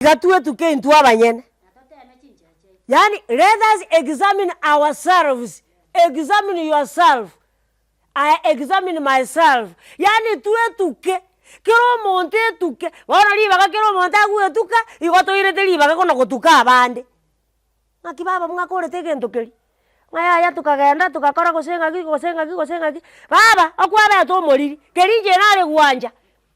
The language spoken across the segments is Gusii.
Tiga twetuke intwe abanyene. Yaani let us examine ourselves, examine yourself, I examine myself, yaani twetuke, kera omonto etuke, bono ribaga kera omonto agwetuka, igo toirete ribaga kona gotuka abande. Ng'aki baba mwakorete egento keria? Ng'a yaya tokagenda togakora gose ng'aki gose ng'aki gose ng'aki, baba okwabete omoriri, keria inche nare gwancha,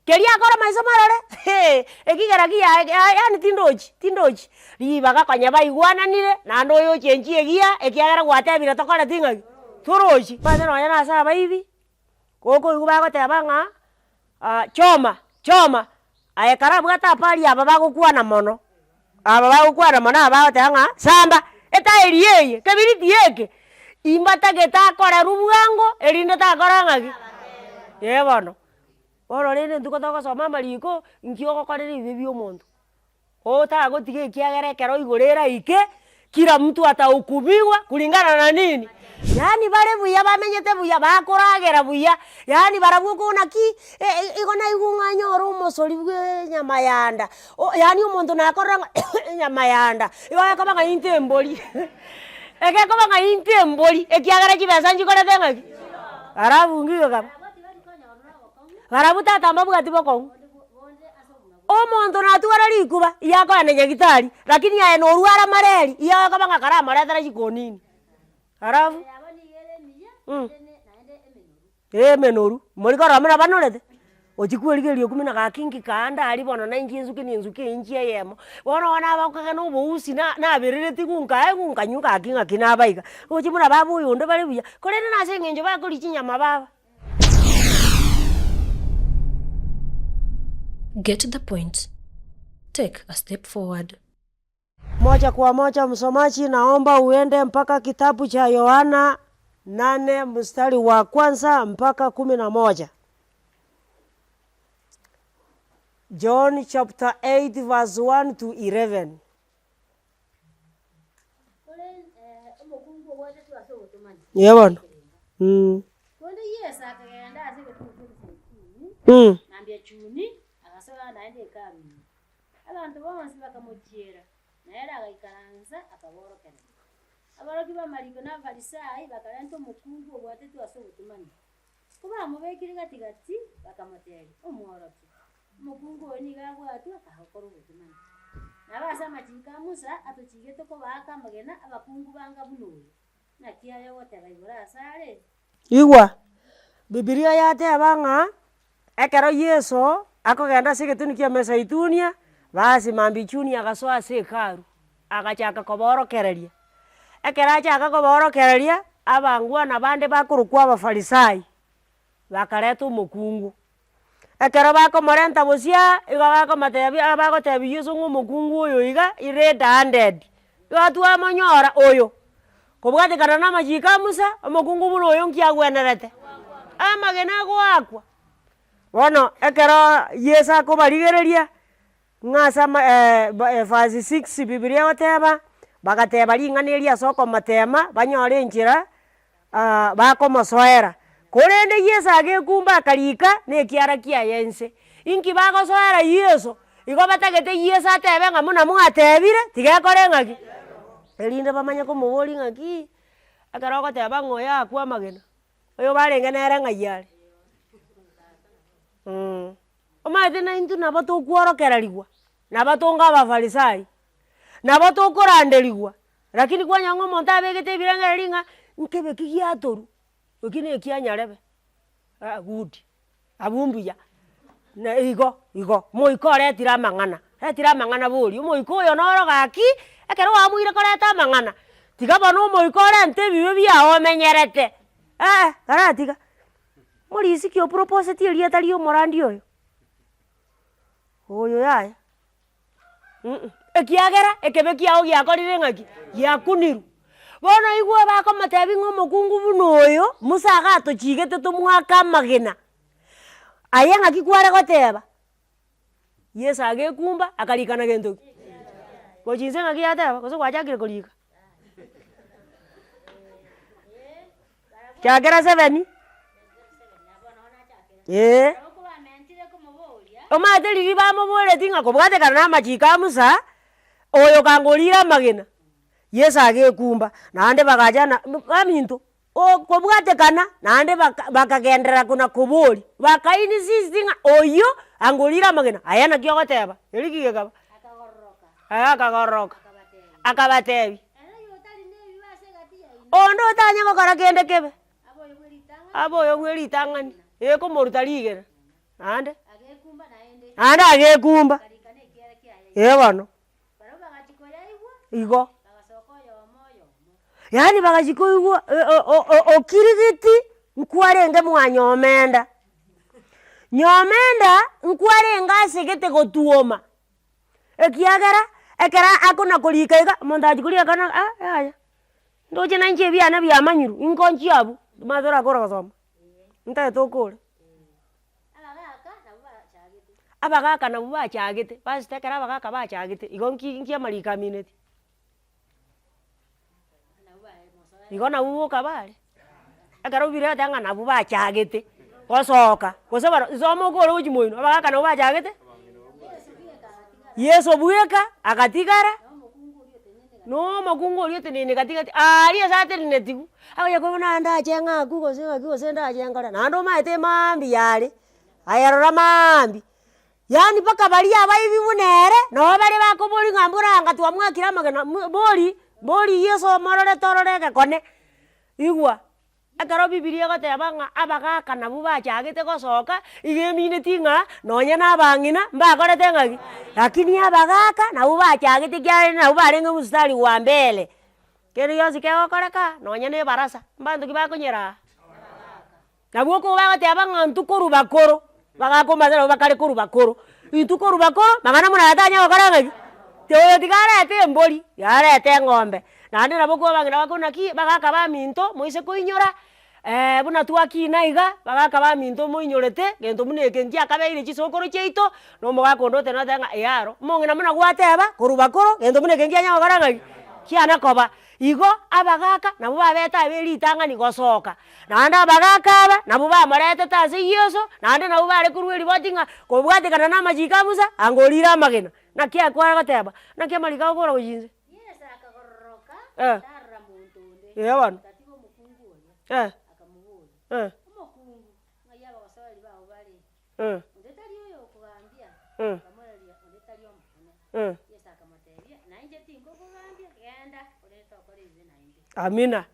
keria akora maiso marore hee, ekigera ki yaye yaani tindochi tindochi. Ribaga konya baigwananire, naende oyo ochenchie egiya ekiagera gwatebire tokoreti ng'aki, torochi. Omanyete nonye na ase abaibi, gokoigwa bagoteba ng'a choma choma, aye karabwate apari aba bagokwana mono, aba bagokwana mono aba bagoteba ng'a samba, etaeri eye, kebiriti eke, imbatagete akorerwe bwango erinde takora ng'aki, eh bono. Bono rende intwe togosoma amariko, nki ogokorera ebibe bia omonto. Otagotiga ekiagera ekero igoro eraike, kila mtu atahukumiwa kulingana na nini? Yaani bare buya bamenyete buya, bakoragera buya, yaani barabwo okona ki, igo naigwa ng'a nyore omosori bwa enyama ya nda, o yaani omonto nakorora ng'a enyama ya nda, igo gekoba ng'a intwe embori egekoba ng'a intwe embori ekiagera chibesa nchikorete ng'aki? Alafu ngiyo kaba. Barabwo tata mbabwati bokong'u. Omonto natwara rikuba, iga akoenda nyagetari, lakini aye norwara mareri, iga agokoba ng'a karamoretera chikonini. Alafu emenoru, mori korora buna banorete, ochia kwerigereria okumia na gaki nki kaande aria bono na inche nsuke na ensuke eye inche eyemo, bono bono abakogenda obousi na nabereretigwe nkaegwa nkanywa gaki ng'aki naba iga, roche buna baba oyonde bare buya, korende nase eng'encho bakoria chinyama baba. Get the point. Take a step forward. Moja kwa moja msomaji naomba uende mpaka kitabu cha Yohana nane mstari wa kwanza mpaka kumi na moja. John chapter 8 verse 1 to 11. Ee bono Omokungu oyo nigo abwatwe akagokora obotomani. Nabo ase amachiko a Musa atochigete kobaaka amagena abakungu banga buna oyo. Naki aye ogoteba igoro asare? Igwa, Bibilia yateba ng'a ekero Yeso akogenda ase egetunu kia Mesaitunia, basi mambia chuni agasoa ase hekalu, agachaka koborokereria. Ekero achaka koborokereria, abangwana bande bakorokwa abafarisai, bakareta omokungu. Ekero bakomorenta bosio aa, igo bakomotebia abagotebia Yeso ng'a omokungu oyo iga red handed, igo twamonyora oyo, kobwatekana na amachiko a Musa, omokungu buna oyo nki agwenerete? Amagena agoakwa. Bono ekero Yeso akobarigereria, ng'a ase ama verse six bibilia egoteba, bagateba ring'ana erio ase okomotema, banyore enchera bakomosoera. Korende Yeso agekumba akarika na ekiara kiaye inse. Inki bagosoera Yeso? Igo batagete Yeso atebe ng'a buna mwatebire, tiga ekore ng'aki? Erinde bamanye komoboria ng'aki, ekero ogoteba ng'a oyo akwe amagena, oyo barenge nere ng'ai are? Omanyete naintwe nabo tokworokererigwa, nabo tonga abafarisai, nabo tokoranderigwa, lakini kwanyora ng'a omonto abegete ebirengererio ng'a nkebe ki giatorwa, eki na ekia nyarebe, ah good, abwo mbuya, na igo igo, omoika oretire amang'ana, oretire amang'ana bori, omoika oyo noro gaki, ekero wamoire koreta amang'ana, tiga bono omoika orente ebibe biago omenyerete, eh karatiga. Morisiki oproposeti erieta ria omorandi oyo, oyo yaya mh, ekiagera ekebe kiago giakorire ng'aki? Giakunirwe. Bono igwe bakomotebia ng'a omokungu buna oyo, Musa agatochigete tomoake amagena, aye ng'aki kware goteba? Yeso agekumba, akarikana gento ki? Gochia inse ng'aki yateba, gose gwachakire korika? Chakera seveni, eh. Omanyete riria bamoboreti ng'a kobwatekana na amachiko a Musa, oyo kangorire amagena, Yeso agekumba, naende bagachana baminto, okobwatekana naende baka bakagenderera kona koboria, baka insist ng'a oyio angorire amagena, aye naki ogoteba, eriki gekaba eh akagororoka, akabatebia, onde otanya gokora kende kebe, abe oyo bwe ritang'ani, ekomoruta rigena, naende, naende agekumba, eh bono. Igo. Yaani bagachia koigwa okirigiti nkwarenge mwa nyomenda, nyomenda nkwarenge asegete gotuoma, ekiagera ekero akona korika iga, omonto achia koria akana ah yaya, ndoche nainche ebiana biamanyirwe, inkonchia abwo, omanyete orakore gosoma, ntagete okore. Abagaka nabwo bachagete, pastor ekero abagaka bachagete, igo nki nki amariko amineti? Igo nabwo boka bare, ekero bibiria egoteba ng'a nabwo bachagete, gosoka, gose baro soma okore gochia moino, abagaka nabwo bachagete, Yeso bweka agatigara. Na omokungu oria oteneine gati gati aaria ase atenenetigwe, agocha korwa buna ndache ng'akwe gose ng'aki gose ndache nkore, naende omanyete maambia yare, aye rora maambia, yaani mpaka baria abaibi buna ere, nabo bare bakoboria ng'a mbora anga twamwakire amagena mo bori, bori yeso omorore torore egekone, igwa. Ekero Bibilia egoteba ng'a abagaaka nabwo bachagete gosoka, iga emineti ng'a nonye na abang'ina mbakorete ng'aki? Lakini abagaaka nabwo bachagete ekiagera nabwo barenge mstari wa mbele. Kende gionsi kegokoreka, nonye na ebarasa, mbanto ki bakonyeraa? Nabwo okwo bagoteba ng'a intwe korwa bakoro, bagaka omanyete nabo bakare korwa bakoro, intwe korwa bakoro, mang'ana buna aya tanya gokora ng'aki? Oyo tiga arete embori, yarete eng'ombe. Naende nabo okobang'ina bakore naki, bagaka baminto moise koinyora buna twakina iga, bagaka baminto moinyorete gento buna eke nkiakabeire chisokoro chiaito, na omogaka onde otenena oteba ng'a ee aro, omong'ina buna gwateba korwa bakoro gento buna eke nkianya gokora ng'aki? Kiana koba. Igo abagaka nabwo babete abe ritang'ani gosoka, naende abagaka aba nabwo bamoretete ase Yeso, naende nabwo bare korwa eriboti ng'a kobwatekana na amachiko a Musa, anga orire amagena. Naki akware goteba, naki amariko agokora gochia inse? Yeso akagororoka, Eh. tarora monto onde, Eeh bono. tatiga omokungu oria. Eh. Akamoboria, Eh. Omokungu, ng'ai abagosoeri bao bare? Eh. Onde tari oyokogambia? Eh. Akamoiraneria, Onde tari Omonene. Eh. Yeso akamotebia, Nainche tinkokogambia, genda, korende tokora ebibe naende. Amina.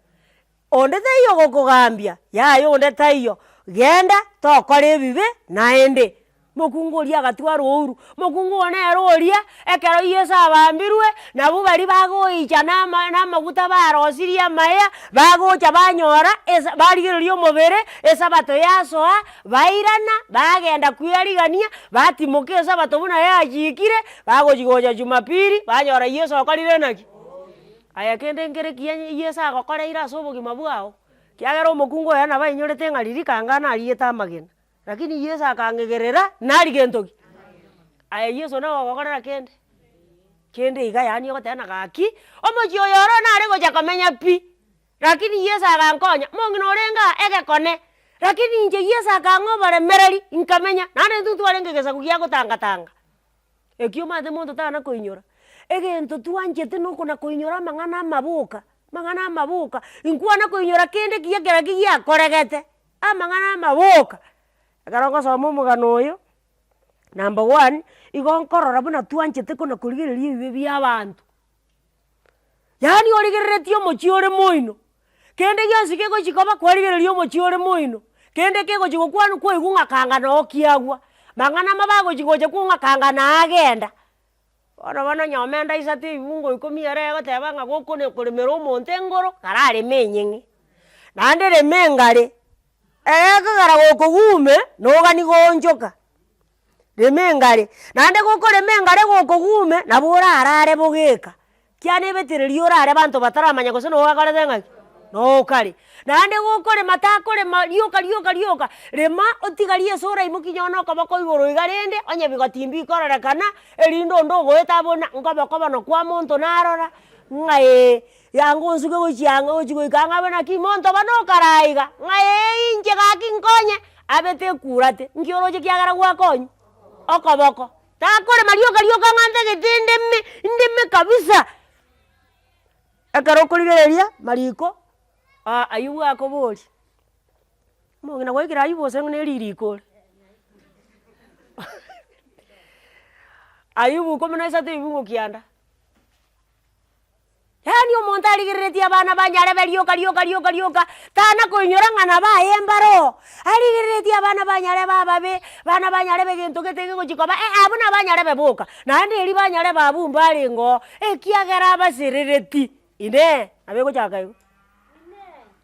Onde taiyo ogokogambia, yaya onde taiyo, genda tokora ebibe naende. Mokungu oria agatwara ouru, mokungu oyo nere oria, ekero Yeso abambirwe, nabwo baria bagoicha na ama na amaguta barosirie amaya, bagocha banyora esa barigereria omobere, esabato yasoa, bairana, bagenda kwerigania, batimoka esabato buna yachikire, bagochi gocha jumapili, banyora Yeso okorire naki? Aye kende nkere ekiya Yeso agokoreire ase obogima bwao, kiagera omokungu oye nabo ainyorete ng'a riria kanga nariete amagena, lakini Yeso akang'egerera naria gento ki? Aye Yeso naye ogokorera kende? Kende iga yaani ogoteba ng'a gaki, omochie oyo oro nare gocha komenya pi, lakini Yeso agankonya, omong'ina orenge aa egekone, lakini inche Yeso akang'a oboremereri nkamenya, naende intwe ntwarenge egesaku gia gotangatanga. Ekio omanyete monto tana koinyora, egento twanchete nokona koinyora amang'ana amaboka, amang'ana amaboka, inkwana koinyora kende kiya kera ki giakoregete, amang'ana amaboka. Ekero ngosoma omogano oyo, number one, igo nkorora buna twanchete kona korigereria ebibe bia abanto. Yaani origereretie omochie ore moino, kende gionsi kegochi koba kwarigereria omochie ore moino, kende kegochi gokwanwa kwaigwa ng'a kanga noo kiagwa, mang'ana amabe agochi gocha kwigwa ng'a kanga naagenda. Bono bono nyomba ende isato ebibungo ikomi ere egoteba ng'a gokone koremera omonto engoro, karareme enyeng'e, naende rema engare, egekogera gokogume, nogani goonchoka. Rema engare, naende gokorema engare gokogume, nabo orarare bogeka, kiane ebetereria orare abanto bataramanya gose nogo ogakorete ng'aki, nokare. Naende gokorema takorema rioka rioka rioka, rema otigarie ase oraimokie nonye na okoboko igoro iga rende, onye bigoti mbikororekana, erinde onde ogoeta abone ng'a nkoboko bono kwa monto narora, ng'a ee, yanga onsuke gochia ang'e gochi goika ang'e abe naki monto bono okare aiga, ng'a ee inche gaki nkonye. Abete ekurate, nki oroche kiagera gwakonywa? Okoboko. Takorema rioka rioka ng'a ntagete ndeme, ndeme kabisa. Ekero okorigereria mariko, aywo bwakoboria, omong'ina gwaikire aywo gose ng'a na eririko ore. Ayubu ikomi na isato ebibungo kianda. Yaani omonto arigereretie abana ba nyarebe rioka rioka rioka rioka, tana koinyora ng'a nabo aye mbare oo, arigereretie abana ba nyarebe ababe, bana ba nyarebe gento gete gegochi koba eh abwo naba nyarebe boka, naende erio ba nyarebe abwo mbarenge oo, ekiagera abaserereti, inee, nabo egochaka igo.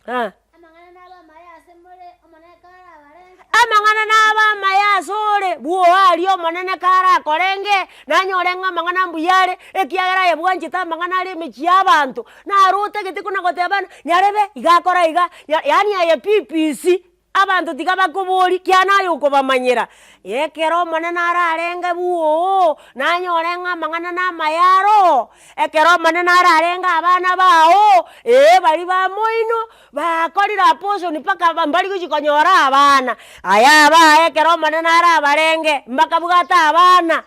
Inee! Amang'ana nabe amaya ase more, Omonene karabarenge? Amang'ana nabe amaya asore, bwoa aria Omonene karakorenge, nanyore ng'a amang'ana mbuya are, ekiagera aye bwanchete amang'ana are emechie y'abanto, naro otagete kona goteba ng'a nyarebe iga akora iga, yaani aye ppc, Abanto tiga bakoborie, kiana aye okobamanyera? Ekero Omonene ararenge bwoo, nanyore ng'a amang'ana namaya aro, ekero Omonene ararenge abana bao, ee baria ba moino, bakorire abortion mpaka ba mbari gochia konyora abana. Aya abaye ekero Omonene arabarenge, mbakabwate abana.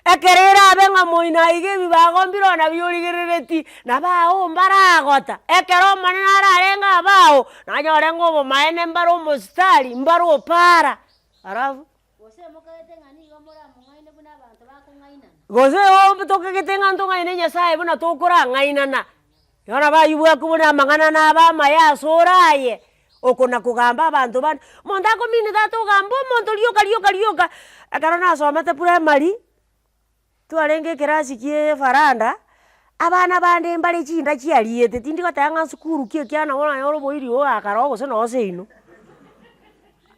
Ekero erabe ng'a moino aiga ebibago mbire nabio origerereti, nabo ao mbaragota, ekero Omonene ararenge abao, nanyore ng'a obomaene mbare omositari, mbare opaara, alafu. Gose mokagete ng'a nigo moramong'aine buna abanto bakong'ainana. Gose oo tokagete ng'a ntong'aine Nyasaye buna tokorang'ainana. Igo nabo aywo bwakobuna amang'ana nabe amaya asore aye, oko nakogamba abanto bande, omonto akomini tata ogamba omonto rioka rioka rioka. Ekero nasomete primary, twarenge ekerasi kie efaranda, abana bande mbare chinda chiariete, tindi goteba ng'a sukuru ki ekiagera nabo oranyore oboiri oyo akare oo gose noo seino.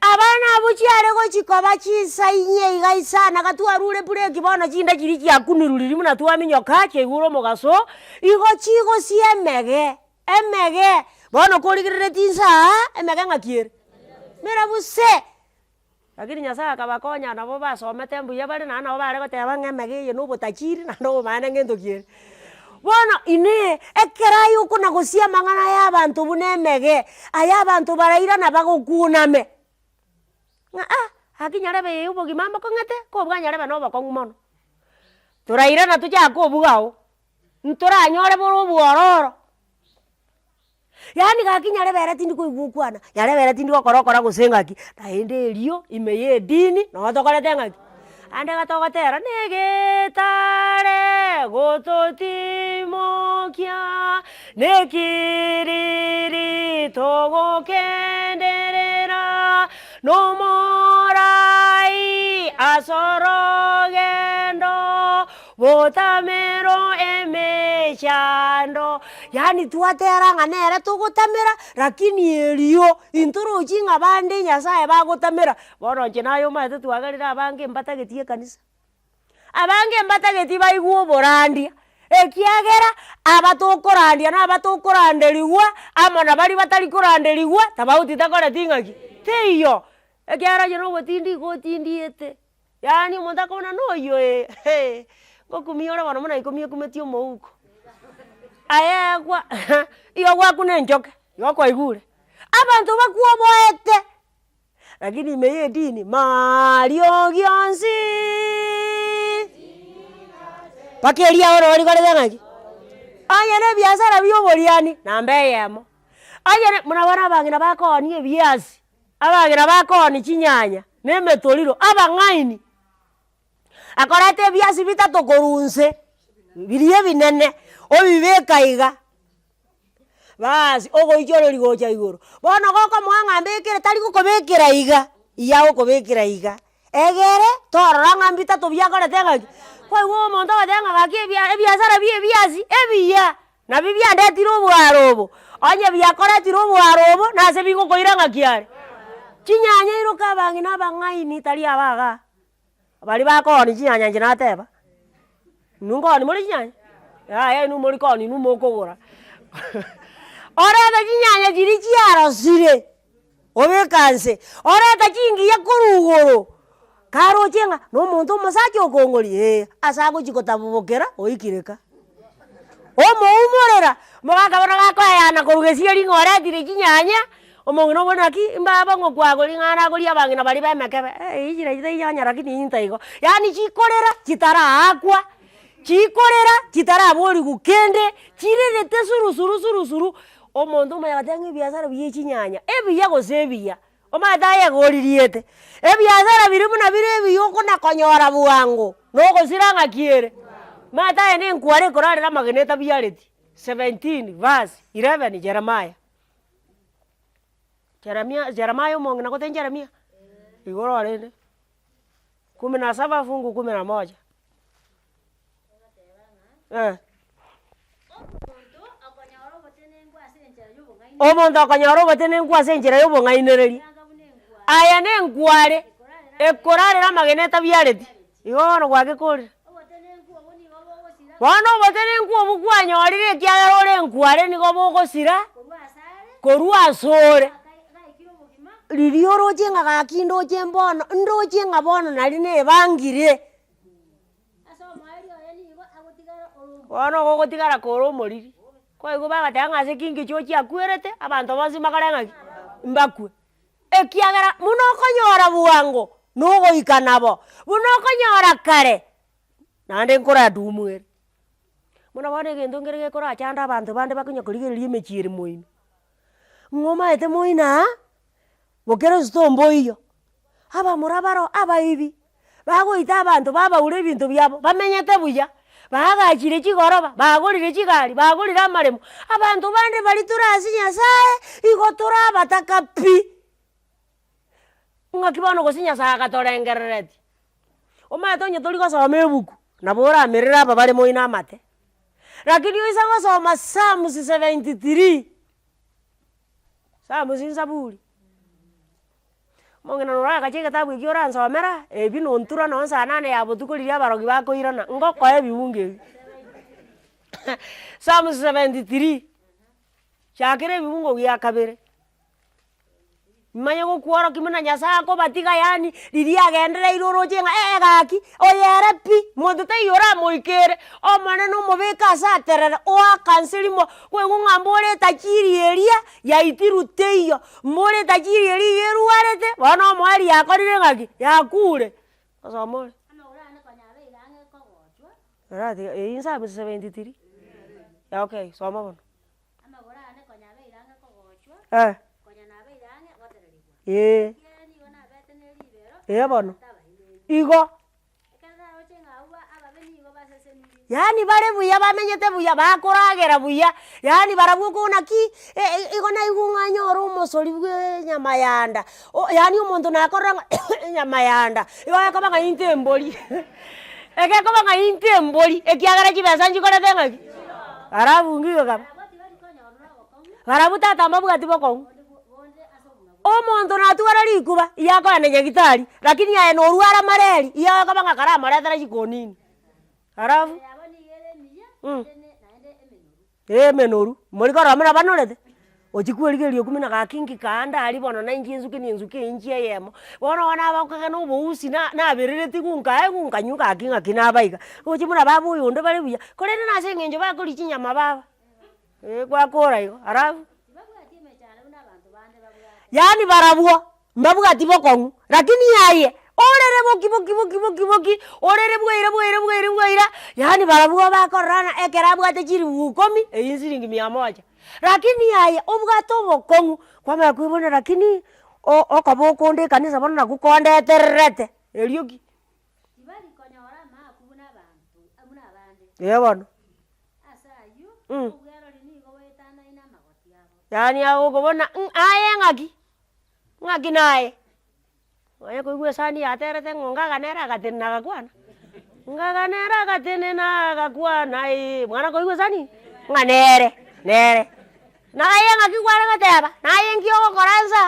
Abana abwo chiare gochia koba chinsa inye iga isano gatwarure break bono chinda chiria chiakunirwe riria buna twaminyoka chiaigure omogaso, igo chigosia emege, emege, bono korigereretie inse aa, emege ng'aki ere? Merabu se. Lakini Nyasaye akabakonya nabo basomete mbuya bare naende nabo bare goteba ng'a emege eye na obotajiri naende obomaene ngento ki ere. Bono inee, ekero aye okonagosia amang'ana y'abanto buna emege, aya abanto barairana bagokuname, ng'a ah, gaki nyarebe eye obogima mbokong'ete, kobua nyarebe na obokong'u mono. Torairana tochake obuga oo, ntoranyore bore obwororo. Yaani gaki nyarebe ere tindi koigwa okwana, nyarebe ere tindi gokora okora gose ng'aki, naende erio ime ya edini noo tokorete ng'aki, ande iga togotera na egetare gototimokia, na ekiriri togokenderera, na omorai ase orogendo. Botamero emechando, yaani twatera ng'a nere togotamera, lakini erio intorochi ng'a bande Nyasaye bagotamera. Bono inche naye omanyete twagerire abange mbatageti ekanisa, abange mbatageti baigwe oborandia, ekiagera aba tokorandia na aba tokoranderigwa, amo na baria batari koranderigwa, tofauti takoreti ng'aki, teiyo. Ekiagera onye na obotindi igo otindiete. Yaani omonto akobuna noyio ee, hee, ngokumia ore bono buna ikomi ekumetie omouko. Aye gwa igo gwakuna enchoke, igo kwaigure. Abanto bakwoboete, lakini ime ya edini, mariogi onsi mpaka eria oro orikorete ng'aki? Onye na ebiasara bia oboriani, namba eyemo, onye na buna bono abang'ina bakoonia ebiasi. Abagera bakoonia chinyanya na emetoriro, abang'aini, akoreta ebiasi bitato korwa inse, biria ebinene, obibeka iga, baas ogoichoreria gocha igoro. Bono gokomoa ng'a mbekere tari gokobekera iga, iga agokobekera iga, egere torora ng'a mbitato biakorete ng'aki, kwaigwa omonto ogoteba ng'a gaki ebia ebiasara bia ebiasi ebiya. Nabio biandetire oboaro obo, onye biakoretire oboaro obo, nase bigokoira ng'aki are? Chinyanya iroka abang'ina abang'aini tari aba igaa, baria bakoonia chinyanya inche nateba, inwe nkoonia more chinyanya? Yaya inwe mori koonia inwe mokogora. Orete chinyanya chiria chiarosire, obeka nse, oreta chingiya korwa igoro, karoche ng'a na omonto omosacha okong'oria eh, ase agochia gotabobokera oikire ka. Omoumorera, mogaka bono gakoeyana korwa gesieri ng'a oretire chinyanya, Omong'ina obore naki, mbaba ng'okwagoria ng'a nagorie abang'ina baria ba emekebe, eh eywo chira tainyanya lakini inta igo. Yaani chikorera chitaraakwa, chikorera chitaraborigwa kende, chirerete suru suru suru suru, omonto omanya goteba ng'a ebiasara bia echinyanya, ebiya gose ebiya, omanyete aye iga oririete, ebiasara biria buna bire ebiya okona konyora bwango, na ogosira ng'aki ere? Omanyete aye na enkware ekorarera amagena etabiareti, 17 verse 11 Jeremiah. Jeremia Jeremiah omong'ina gose Jeremia? Igoro orende, kumi na saba fungu kumi na moja. Eh. Omonto okonyora obotenenku ase enchera ya obong'ainereria, aya na enkware ekorarera amagena etabiareti, igo bono gwagekorire. Bono obotenenku obwo kwanyorire ekiagera ore enkware nigo bogosira korwa asore, riria oroche ng'a gaki ndoche mbono, ndoche ng'a bono nari nebangire. Bono igo ogotigara kore omoriri, kwaigwa bagateba ng'a ase King George akwerete, abanto bonsi mbakore ng'aki? Mbakwe. Ekiagera buna okonyora bwango, na ogoika nabo, buna okonyora kare, naende nkoradumu ere. Buna bono egento nkere gekorachande abanto bande bakonya korigereria emechie ere moino, ng'a omaete moino aa, bokeresito mboiyo, abamura baroo abaibi, bagoita abanto babaura ebinto biabo, bamenyete buya, baagachire chigoroba, bagorire chigari, bagorire amaremo, abanto bande baria tore ase Nyasaye, igo tore abataka pi. Ng'aki bono gose Nyasaye agatorengereretie, omanyete onye tori gosoma ebuku, nabo oramerere aba bare moino amate, rakini oise gosoma Psalms 73, Psalms nsaburi, omong'ina noro agacha egetabu ekio oransomera, ebi nontura nonye saa nane ya botuko riria abarogi bakoirana, ngokoe ebiungo ebi. Psalms 73, chakera ebibungo gia kabere. Manye gokworokia buna Nyasaye akobatiga yaani riria agendereire oroche ng'a eh gaki, oyo ere pi, monto taiyo oramoikere, Omonene omobeke ase aterere, oaka nse rimo, kwaigwa ng'a mbore etajiri eria yaitirwe teiyo, mbore etajiri eria iga erwarete, bono omoerio yakorire ng'aki? Yakure. Osoma ore. Oratiga eywo nsabu 73, okay soma bono. Eh. Eeh. Eeh bono, igo. Yaani bare buya bamenyete buya, bakoragera buya, yaani barabwo okobua naki igo naigwa ng'a nyore omosori bwa enyama ya nda, o yaani omonto nakorora ng'a enyama ya nda, igo gekoba ng'a intwe embori egekoba ng'a intwe embori ekiagera chibesa nchikorete ng'aki. Alafu ngiyo kaba, barabwo tata mbabwati bokong'u, omonto natwara rikuba iga akoenda nyagetari, lakini aye norwara mareri iga akoba ng'a karamoretera chikonini, alafu emenoru, mori korora buna banorete. Ochia kwerigereria okumina gaki nki kaande aria bono na inche nsuke na ensuke eye inche eyemo, bono bono nabakogena obousi na nabereretigwe nkaegwa nkanywa gaki ng'aki naba iga, roche buna baba oyo onde bare buya, korende nase eng'encho bakoria chinyama baba, eh gwakora igo alafu. Yaani barabwo. Mbabwati bokong'u, lakini aye orere boki boki boki boki boki, orere bwaira bwaira bwaira bwaira, yaani barabwo bakorora ng'a ekero abwate chiribu ikomi, eywo nsiringi mia moja. Lakini aye obwate obokong'u, kwamanya koibona lakini o- okoba okonde ekanisa bono nakwo kondetererete, erio ki? Eeh bono. Yaani agokobona ng'a aye ng'aki. Ng'aki naye? Nonya koigwa esani yaterete ng'a ongaga nere agatenena agakwana, ngaga nere agatenena agakwana eh, mwana koigwa esani ng'a nere, nere. Naye ng'aki kware goteba, naye nki ogokora nsa,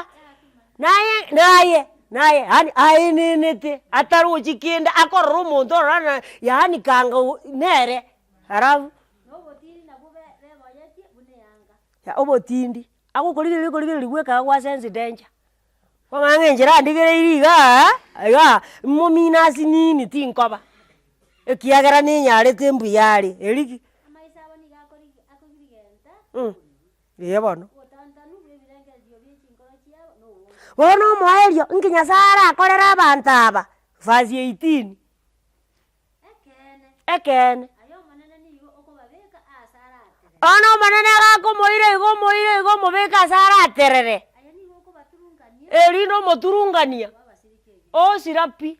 naye naye naye yaani aenenete atarochi kende akorora omonto ororo na yaani kanga o nere alafu. Obotindi. Agokorigereria okorigereria bweka gwa sense danger, kwamanya ng'a enchera andigereirie igaa igaa, momino asinini tinkoba, ekiagera ninyarete mbuya are, erio ki? Eeh bono. Bono omoerio, inki Nyasaye arakorere abanto aba? Verse 18. Ekeene. Bono Omonene agakomoira iga omoira iga omobeke ase araterere, erinde omoturungania, osira pi.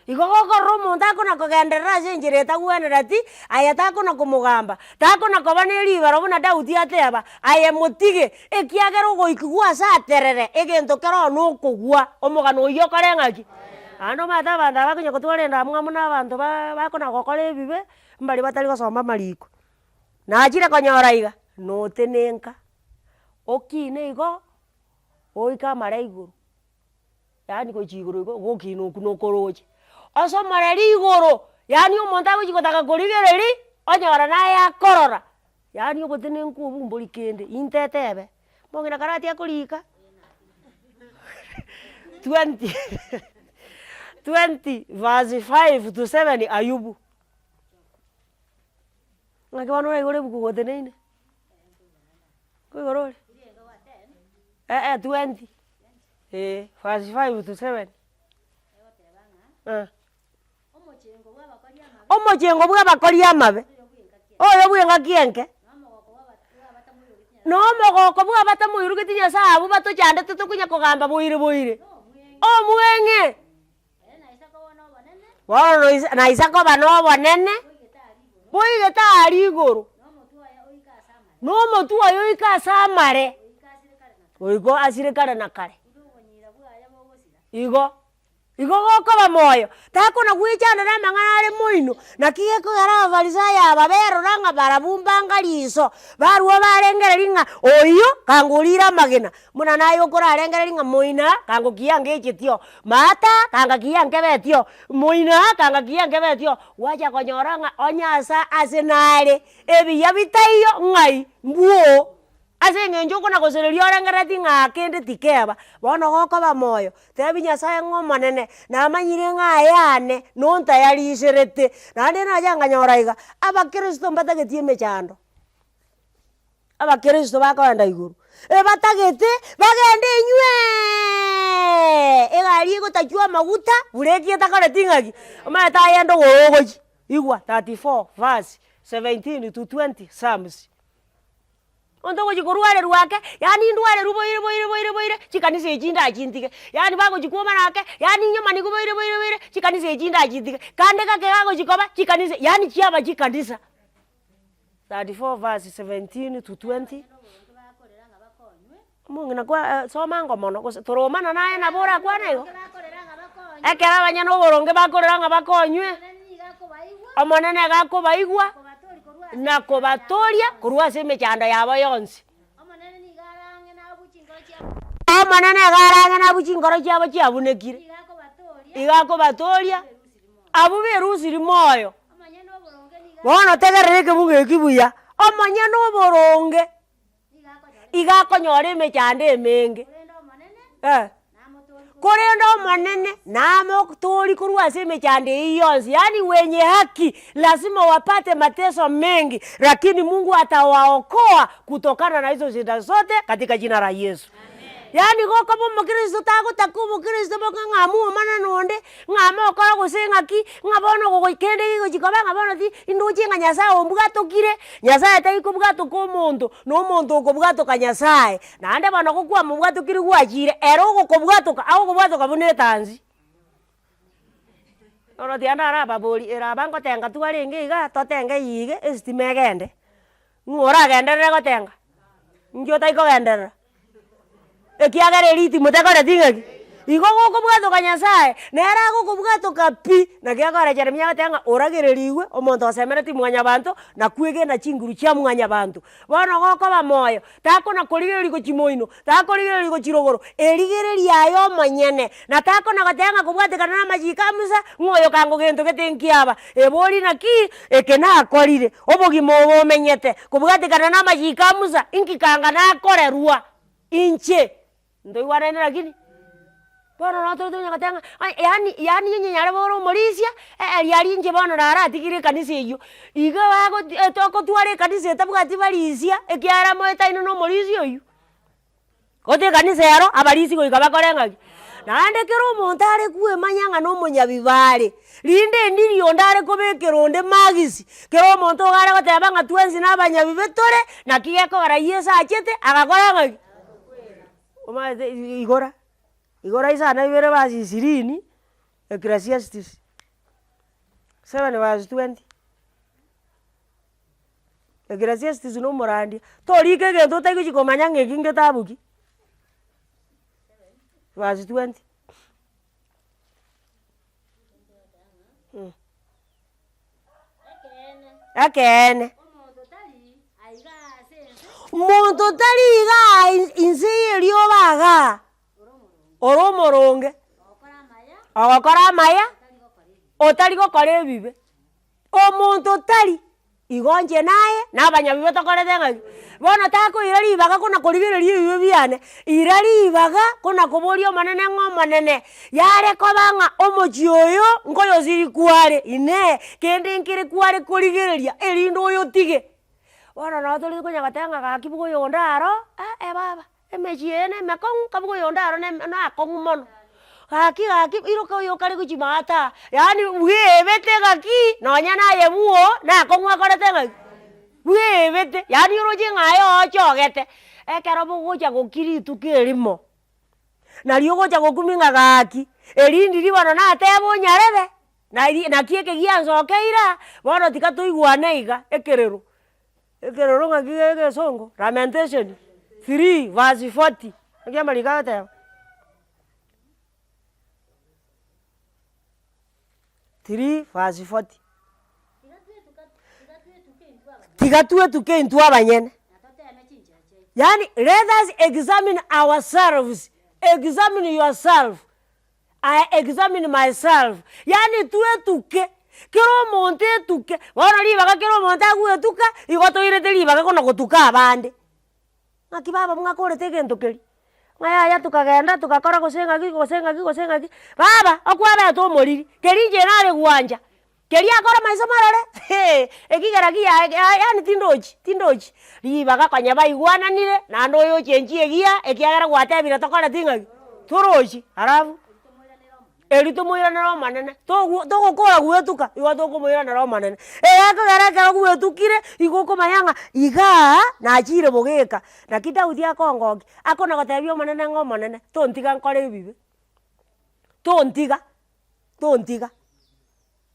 Igo gokorora omonto akona kogenderera ase enchera etagwenereti, aye takona komogamba, takona koba ne ribero buna Daudi ateba, aye motige, ekiagera ogoikigwa ase aterere, egento kere oo nokogwa, omogano oyio okore ng'aki? Naende omanyete abanto aba bakonya kotwara endamwamu na abanto ba bakona gokora ebibe, mbaria batari gosoma amariko. Nachire konyora iga, notenenka, okine igo, oike amare igoro. Yaani gochia igoro igo gokina okwo nokoroche, osomoreri igoro, yaani omonto agochi gotaka korigereria, onyora naye akorora, yaani obotenenku obwo mbori kende, intetebe, omong'ina karati akorika twenty twenty verse five to seven Ayubu. Ng'aki bono oraigore ebuku goteneine? Nkoigoro ore? Eh eh twenty. Eeh, verse 5 to 7. Eh. Omochengo bw'abakori amabe, oyo bw'engaki enke, na omogoko bw'abatamoirogeti Nyasae abwo batochandete tokonya kogamba boire boire, omweng'e. Bono na isa koba nobonene, boigete aria igoro, na omotwe oye oike ase amare, goika asire kare na kare. Igo, igo gokoba moyo, takona gwechandera amang'ana are moino, naki gekogera abafarisayo aba berora ng'a barabwo mbanga riso, barwa barengereria ng'a oyio kangorire amagena, Buna naye okorarengereria ng'a moina kanga okiya ngecheti oo, maata kanga kiya nkebeti oo, moina kanga kiya nkebeti oo, gwacha konyora ng'a onye asa ase nare, ebiya bitaiyo ng'ai mbwoo, ase eng'encho okona gosereria orengerereti ng'a kende tikeba, bono gokoba moyo, tebi Nyasaye ng'a omonene, namanyire ng'a ayane nontayariserete, naende nacha nkanyora iga, abakristo mbatageti emechando. Abakristo bakogenda igoro, ebatagete bagende enyweeeee egari egotachwa amaguta breki etakoreti ng'aki, omanyete ayende ogoro ogochia, igwa 34 verse 17 to 20 psalms. Omonto ogochia korwarerwa ake, yaani ndwarerwe boire boire boire boire, chikanisa echi ndachintige, yaani bagochia kwomana ake, yaani nyomanigu boire boire boire, chikanisa echi ndachintige, kande gake gagochia koba chikanisa yaani chiaba chikanisa. 34 verse 17 to 20. Omong'ina kwa soma ango mono gose toromana naye nabo orakwane igo. Ekero abanyene oboronge bakorera ng'a bakonywe, Omonene iga akobaigwa na kobatoria korwa ase emechando yabo yonsi. Omonene iga arang'e nabwo chinkoro chiabo chiabunekire, iga akobatoria abwo berusiri moyo. Bono tegerera ekebugo eki buya, omonyene oboronge iga akonyora emechando emenge, eh, korende Omonene namotorie korwa ase emechando eyio yonsi, yaani wenye haki lazima wapate mateso mengi, lakini Mungu atawaokoa kutokana na hizo shida zote katika jina la Yesu. Yaani gokoba omokristo tagotaka obokristo boka ng'a mwomana na onde, ng'a mokore gose ng'aki, ng'a bono gogo kende gegochi koba ng'a bono ti ndoche ng'a Nyasaye ombwatokire, Nyasaye tari kobwatoka omonto, na omonto okobwatoka Nyasaye. Naende bono gokwamobwatokire gwachire, ere ogokobwatoka, agokobwatoka buna etansi. Bono tiga ndarababori, ere aba ngotenga twarenge igaa, totenge eywo iga, esitima egende, ng'o oragenderere gotenga? Inki otari kogenderera? Ekiagera eritimo tekoreti ng'aki? Igo gokobwatoka Nyasaye, nere agokobwatoka pi, naki akore Jeremia agoteba ng'a oragererigwe omonto osemeretie mwanyabanto na kwegena chinguru chia mwanyabanto. Bono gokoba moyo, takona korigereria gochia moino, takorigereria gochia rogoro, erigereria aye omonyene, na takona goteba ng'a kobwatekana na amachiko a Musa, ng'a oyo kango gento gete nkiaba. Ebori naki, eke nakorire, obogima obo omenyete, kobwatekana na amachiko a Musa, inki kanga nakorerwa inche? Ntoigwanaine lakini? Bono nabo tore tonya goteba ng'a onye yaani yaani onye nyarebe ore omorisia, eh riaria inche bono naratigire ekanisa eywo, iga bagoti togotwara ekanisa etabwati barisia, ekiagera moetaine na omorisia oywo. Gote ekanisa ero, abarisia goika bakore ng'aki? Naende kera omonto are kwemanya ng'a na omonyabibe are, rinde endiri onde are kobekera onde magisi, kera omonto iga are goteba ng'a twensi na abanyabibe tore, naki gekogera Yeso achete, agakora ng'aki? Omanyete igora, igora isano ibere verse ishirini, Ecclesiastes 7 verse 20. Ecclesiastes na omorandia, torika egento otari gochi komanya ng'a eki ngetabu ki. Verse 20. Ekeene. Monto tari igaa inse y'erioba igaa, ore omoronge, ogokora amaya, otari gokora ebibe. Omonto tari, igo inche naye, na abanyabibe tokorete ng'aki? Bono takoira ribaga kona korigereria ebibe biane, ira ribaga kona koboria omonene ng'a omonene, yare koba ng'a omochie oyo nkoyosiria kware, inee, kende nkere kware korigereria erinde oyotige. Bono nabo tori konya goteba ng'a gaki buga oyonde aro, eh baba. Emechie eye nemekong'u, kabuga oyonde aro neme nakong'u mono, gaki gaki iroka oyo okare gochia maata, yaani bwebete gaki nonya naye bwo nakong'u akorete ng'aki bwebete, yaani oroche ng'a aye oochogete, ekero bogocha gokia rituko erimo, nario ogocha gokumia ng'a gaki, eri ndiri bono nateba onyarebe, nari naki eke giansokeire aa, bono tiga toigwane iga ekerero. Ekeroro ng'aki ge egesongo, Lamentation 3 verse 40, naki amariko agoteba. 3 verse 40. Tiga twetuke intwe abanyene. Yaani let us examine ourselves, examine yourself. I examine myself, yaani twetuke, kera omonto etuke, bono ribaga kera omonto agwetuka, igo toirete ribaga kona gotuka abande. Ng'aki baba mwakorete egento keria? Ng'a yaya tokagenda togakora gose ng'aki gose ng'aki gose ng'aki, baba okwabete omoriri, keria inche nare gwancha, keria akora maiso marore hee, ekigera kiaye yaani tindochi tindochi, ribaga konya baigwananire naende oyo ochenchie egiya ekiagera gwatebire tokoreti ng'aki torochi alafu erio tomoiranere omonene togo togokora gwetuka igo tokomoiranera omonene. Egekogera ekero gwetukire igo okomanya ng'a igaa nachire bogeka, naki Daudi akongokia, akona gotebia omonene ng'a omonene tontiga nkore ebibe, tontiga tontiga.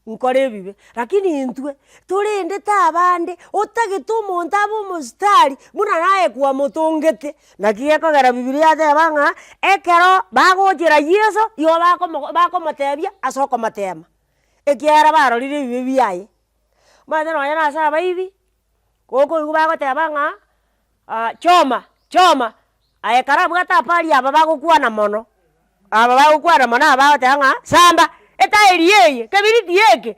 Nkore ebibe, lakini intwe torendete abande, otagete omonto abe omositari buna naye kwamotongete. Naki gekogera bibilia yateba ng'a ekero bagochera Yeso, igo bakomo bakomotebia ase okomotema, ekiagera barorire ebibe biaye. Omanyete nonye na ase abaibi, gokoigwa bagoteba ng'a choma choma, aye karabwate apari aba bagokwana mono, aba bagokwana mono aba bagoteba ng'a samba etaeri eye, kebiriti eke,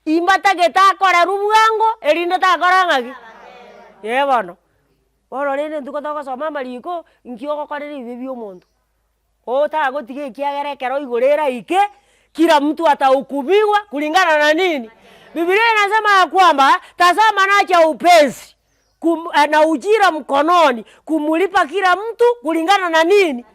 imbatagete akorerwe bwango erinde takora ng'aki? Eh bono. Bono rende intwe togosoma amariko, nki ogokorera ebibe bia omonto. Otagotiga ekiagera ekero igoro eraike, kila mtu atahukumiwa kulingana na nini? Bibilia inasema ya kwamba, tazama naja upesi kum na ujira mkononi kumulipa kila mtu kulingana na nini?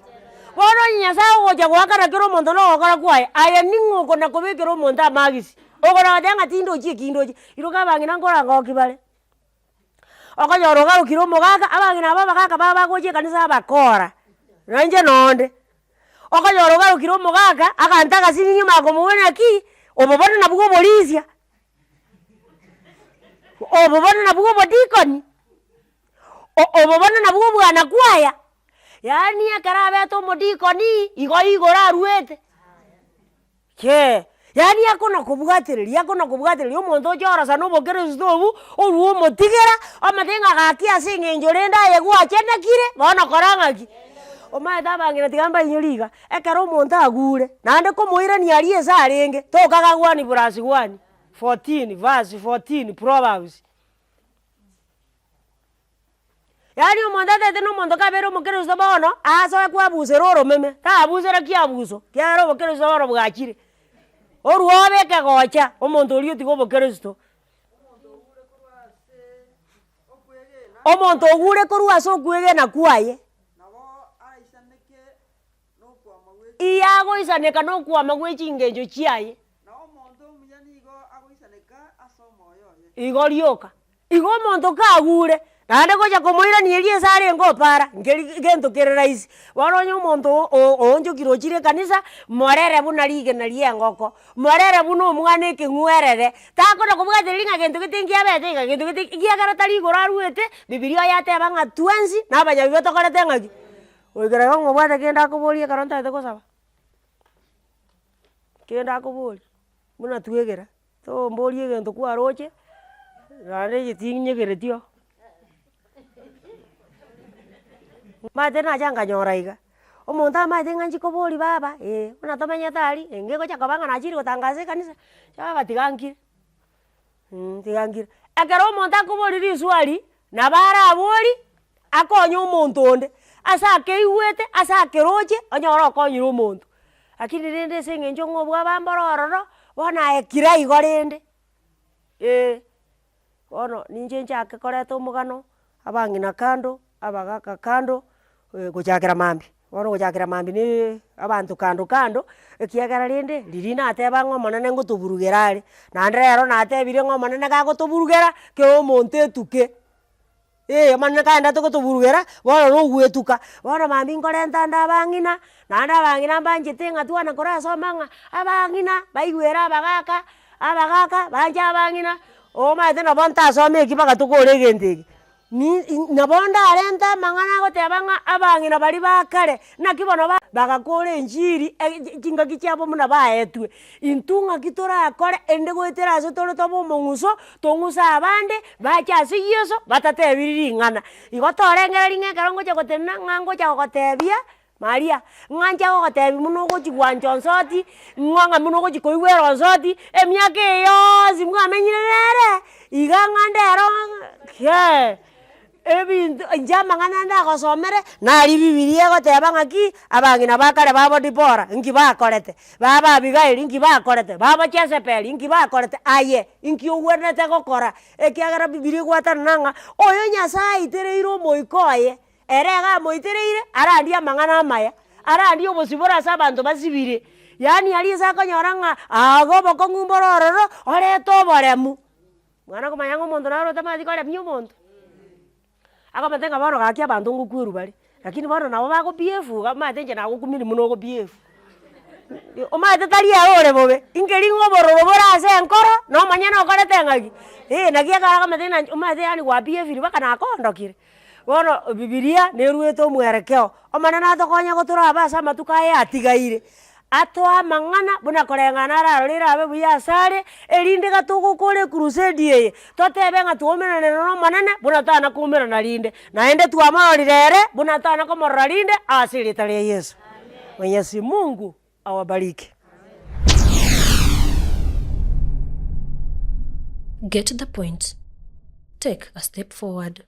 Bono onye Nyasaye ogocha goakana kera omonto na ogokora kwaye, aye ning'o okona kobekera omonto amagisi? Okona goteba ng'a tindochi eki ndoche, iroka abang'ina nkorangoki bare. Okonyora ogarokire omogaka, abang'ina aba abagaka babo bagocha ekanisa abakora, na inche nonde. Okonyora ogarokire omogaka, aganto agasini nyuma akomoboria naki, obo bono nabwo oborisia, obo bono nabwo obodikoni, obo bono nabwo obwanakwaya, yaani ekero abete omodikoni, igo igoro arwete. Kee, yaani akona kobwatereria akona kobwatereria omonto oche orosa na obokristo obwo, orwe omotigera, omotebie ng'a gaki ase eng'encho rende aye gwachenekire, bono kora ng'aki? Omanyete abang'ina tiga mbainyore iga, ekero omonto agure, naende komoirania aria ase arenge, tokaga one plus one, 14 verse 14 proverbs. Yaani omonto ataete na omonto kabeire omokristo bono, asoe kwabusera oromeme, tabusera kiabuso, kiagera obokristo bono bwachire. Orwe obeke gocha, omonto oria otiga obokristo. Omonto ogure korwa ase okwegena kwaye. Iyagoisaneka nokwama gwe chingencho chiaye. Na omonto omuya nigo agoisaneka ase omoyo oye. Igo rioka. Igo omonto kagure, naende gocha komoirania eria ase arenge opara, nkeri gento kere rahisi. Bono onye omonto o- oonchokire ochire ekanisa, morere buna rigena ria engoko, morere buna omwana ekeng'werere, takona kobwatereria ng'a gento gete nkiabete iga, gento gete ekiagera tari igoro arwete, bibilia oyateba ng'a twensi na abanyabibe tokorete ng'aki? Goikera igo ng'a obwate kende akoboria ekero ntagete gosaba, kende akoboria, buna twegera. Tomborie egento kwaroche, naende inche tinyegereti oo. Omanyete nacha nkanyora iga, omonto amaete ng'a nchi koboria baba eh, buna tomenyete aria, ngegocha koba ng'a nachire gotangasa ekanisa, baba tiga nkire tiga nkire. Ekero omonto akoboria riswari, nabo arabori, akonye omonto onde, ase akeigwete, ase akeroche, onyore okonyire omonto. Lakini rende ase eng'encho ng'a obwaba mboro ororo, bono aye kira igo rende, eh. Bono ninche nchake koreta omogano, abang'ina kando, abagaka kando, gochakera mambia, bono gochakera mambia niiii abanto kando kando, ekiagera rende, riria nateba ng'a omonene ngotoburugera are, naende rero natebire ng'a omonene gagotoburugera, kera omonto etuke. Ee, omonene kaendete gotoburugera, bono na ogwetuka, bono mambia nkorenta nde abang'ina, naende abang'ina mbanchete ng'a twana korasoma ng'a abang'ina baigwere abagaka, abagaka banche abang'ina, omanyete nabo ntasome eki mpaka tokore egento eke. Ni nabo ndarente amang'ana agoteba ng'a abang'ina baria ba kare, naki bono ba bagakora enchiri chingaki chiabo buna baetwe. Intwe ng'aki torakore erinde goetera ase tore tobe omong'uso, tong'use abande, bache ase Yeso, batatebiri ring'ana. Igo torengereria ng'a ekero ngocha gotenena ng'a ngocha gogotebia Maria, ng'a nche gogotebia buna ogochi gwancha onsoti, ng'a ng'a buna ogochi koigwera onsoti, emiaka eye yonsi mwamenyire nere, iga ng'a ndero ng'a ebinto inche amang'ana ndagosomere, naria bibilia egoteba ng'aki, abang'ina ba kare babo Dibora nki bakorete, baba Abigaili nki bakorete, baba Jezebeli nki bakorete, aye inki ogwenerete gokora? Ekiagera bibilia egwatanana ng'a oyo Nyasaye aitereire omoika oye, ere iga amoitereire arandie amang'ana amaya, arandie obosibore ase abanto basibire, yaani aria ase akonyora ng'a aaga obokong'u mboro ororo, orete oboremu. Mwana komanya ng'a omonto naro otamanyeti koremia omonto, akomanyete ng'a bono gaki abanto ngokwerwa bare, lakini bono nabo bago behave iga omanyete inche nagokumiri buna ogo behave. Omanyete tari ere ore bobe, nkeri ng'a obororo bore ase enkoro, na omonyene okorete ng'aki, eh naki ekero akomanyete ng'a omanyete yaani gwa behavire mpaka nakoondokire. Bono bibilia neruete omwerekeo, Omonene atokonye gotorabe ase amatuko aya atigaire, atoe amang'ana buna koreng'ana ararore erabe buya asare, erinde iga togokora ecrusade eye, totebe ng'a twaumeranire na Omonene buna tana koumerana rinde, naende twamororire ere buna tana komorora rinde ase erieta ria Yeso. Mwenyezi Mungu awabariki. Get the point. Take a step forward.